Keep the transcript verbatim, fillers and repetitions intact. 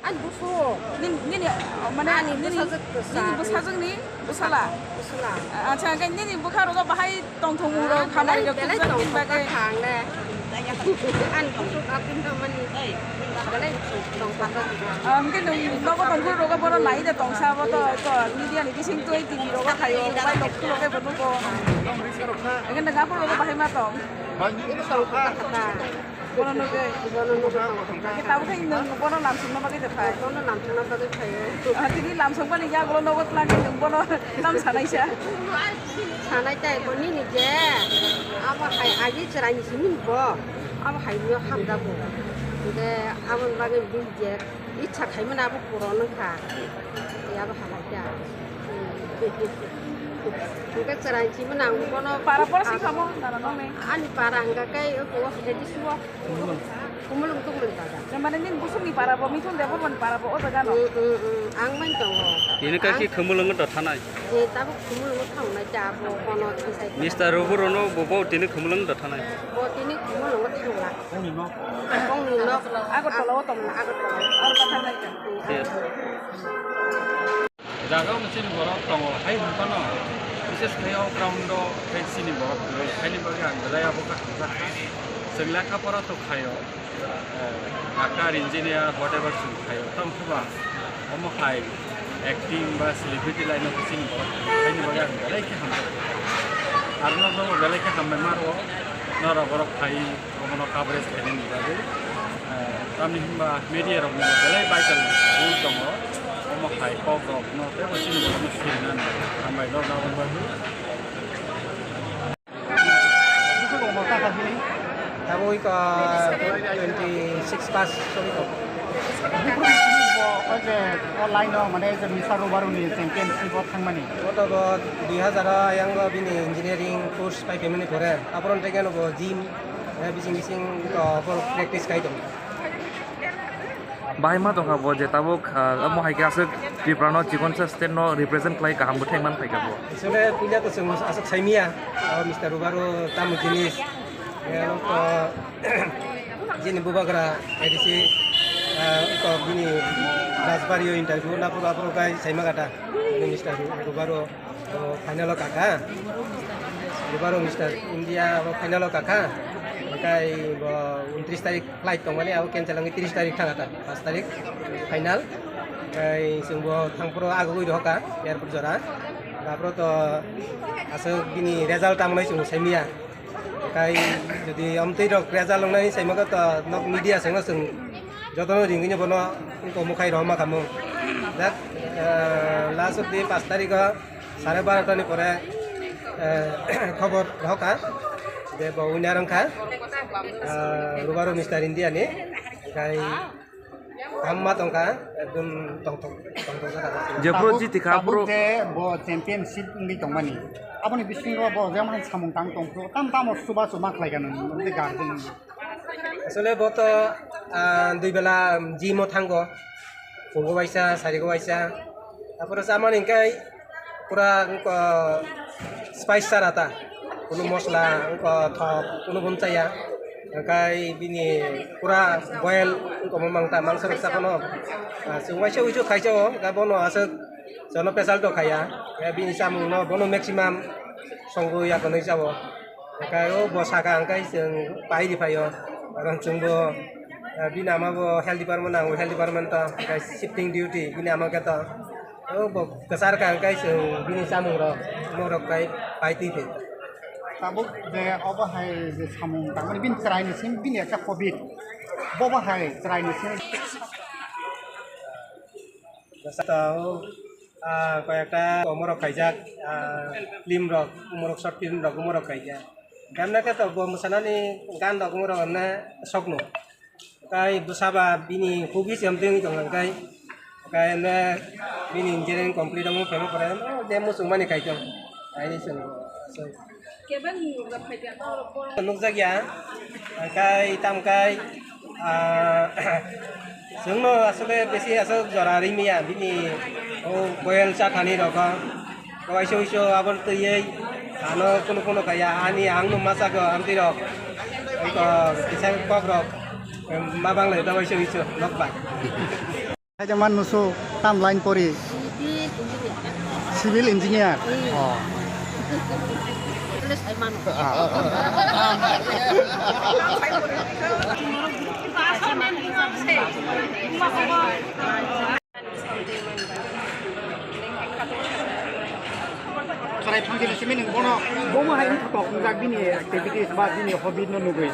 Ani busu. Nini, nini, mane ani nini, bwsajwk kwsa. Nini bwsajwkni bwsala? Bwsala. Acha, hwnkhe nini bwkha rogo bahai tongthokmung rok, ah, hamari belai, rok belai tongthok bagwi. Ani busu kapin tongmani. Belai tongthok. Ah, hwnkhe nwng nogo tongphuru rogo bono nai de tongsa bo to, to media ni bising twi T V rogo khaio, mobile rok khulo khe bo nugo. Hwnkhe nwng aphuru rogo bahai ma tong. Bono nugwi. Bono nugwi tongkha. Khe tabuk khe nwng bono lamsokna bagwi de phai. Bono lamsokna bagwi phaio. Ah, tini lamsokmani yagulo nogo twlang khe nwng bono tam sanaisa. Sanai tai bo nini je abo hai agi chwraini simi bo. Abo hai no hamjago. Hwnkhe aboni bagwi bini je icha khaimani abo puron wngkha. Abo halai kha. Hwnkhe chwrai simi nang bono. Para pora si kamo, nana nong ni? Ani para hwnkha khe eko A D C o. Khumulwng tongmani bazar. Mane nini busukni para bo, Mithun Debbarmani para bo o jaga no? Mm, mm, mm. Ang mai tongo. Tini kaisa Khumulwngo da thanai. Eh, tabuk Khumulwngo thangnai ta bo kono thisai. Mister Rubu rono bo, bo tini Khumulwngo da thanai. Bo tini Khumulwngo thangla. Kongni nok. Agartala o tongla, Agartala. Aro ka thangnai ta. Yes. Jaga o chini borok tongo, hai hwnphano, bises khe o ground o khe chini borok kwrwi, haini bagwi ang belai abo kha hamjak kha. Chwng lekha pora to khaio, eh, doctor, engineer, whatever chwng khaio, tamo khe ba omo hai acting ba celebrity line o khe chini borok kwrwi, haini bagwi ang belai khe hamjak kha. Aro nokno bo belai khe hambai ma rwo, norok borok khai. Omono coverage khainani bagwi, eh, tamni hwnba media rokni bo belai vital role tongo. Omo hai kok rokno tei bo chini borokno sirinani hambai norna bagwi. Tabuk, uh, twenty six pass choli tongo. Bo o je o line o mane je Mister Rubaruni championship o thangmani. Bo to bo dui hazar o ayang o bini engineering course pai phaimani pore. Aphuru tei khe no bo gym, eh, bising bising to bo practice khai tongo. Bahai ma tongkha bo je tabuk, ah, omo hai khe aswk Tripura no chikon sa state no represent khlai kaham bwthai man phaikha bo. Asole puila to chwng aswk saimia, o Mister Rubaru tamo jinis, eh, to jini bubagra A D C, eh, to bini Rajbari o interview na pura pura kai saima kata, Mister Rubaru. O final o kakha. Bubar o Mister India o final o kakha. Hwnkhe bo untris tarik flight tongmani, abo cancel wngwi tris tarik thang kha ta, pas tarik final. Hwnkhe chwng bo thang phuru agugwi rohor kha airport jora. Aphuru to aswk bini result tamo nai chwng saimia. Hwnkhe jodi amtwi rok result wngnai saimano to nok media sengno chwng jotono ringwino bono wngkha mukhai rohorma khamu. Jak, eh, last of the pas tarikh o sare barota ni pore, eh, khobor rohor kha je bo winner wngkha, eh, Rubaru Mister India ni. Hwnkhe Hamma tongkha, ekdom tongthok, tongthok jora. Jephuru tabuk, jiti kha, tabuk phuru je bo championship wngwi tongmani. Aboni bisingo bo jemon samung tang tongphuru, tam tamo chubachu ma khlai kha nang, nang je guardian. Asole bo to, ah, dui bela gym o thango. Phungo waisa, sarigo waisa. Aphuru chamani hwnkhe pura wngkha spice chara ta, kunu mosla wngkha thok kunu bo chaya, hwnkhe bini pura boil wngkha mangta mangsa rok cha phano, ah, chwng waisa uisu khaisa o, hwnkhe bono aswk jono pechal to khaya, hwnkhe bini chamung no bono maximum songwi ya hwnwi cha o, hwnkhe o bo saka hwnkhe chwng pai ri phaio, oro chwng bo, ah, bini ama bo health department, ang bo health department to, hwnkhe shifting duty bini ama khe to. O bo kwchar ka hwnkhe chwng bini chamung rok, mo rok kai pai twi phi. Tabuk je obo hai je samung tangmani bini chwrai ni simi bini ekta hobby. Bobo hai chwrai ni simi. Jasa ta o, ah, koi ekta omo rok kaijak, ah, film rok, omo rok short film rok, omo rok kaijak. Gamna khe to bo mwsanani gan rok, omo rok gamna sok no. Kai bwsa ba bini hobby se amtwi wngwi tong kha kai, kai ne bini engineering complete wngwi phaima pore de muchung mani kai tong. Kaini chwng nukjak ya, kai tam kai, ah, chwngno aswk besi aswk jora rimya bini o boyel chathani rok o, kaisa uiso aboni twiwi. Ano kuno kuno kaya ani ang no masa ko amti rok. Ko kisa kok rok. Ma bang le dawai se isu nok ba. Hai jaman nusu tam line pori. Civil engineer. Oh. Karai thangkhe simi nung bono bomo hai wngkha kok wngjak bini activities ba bini hobby no nugwi.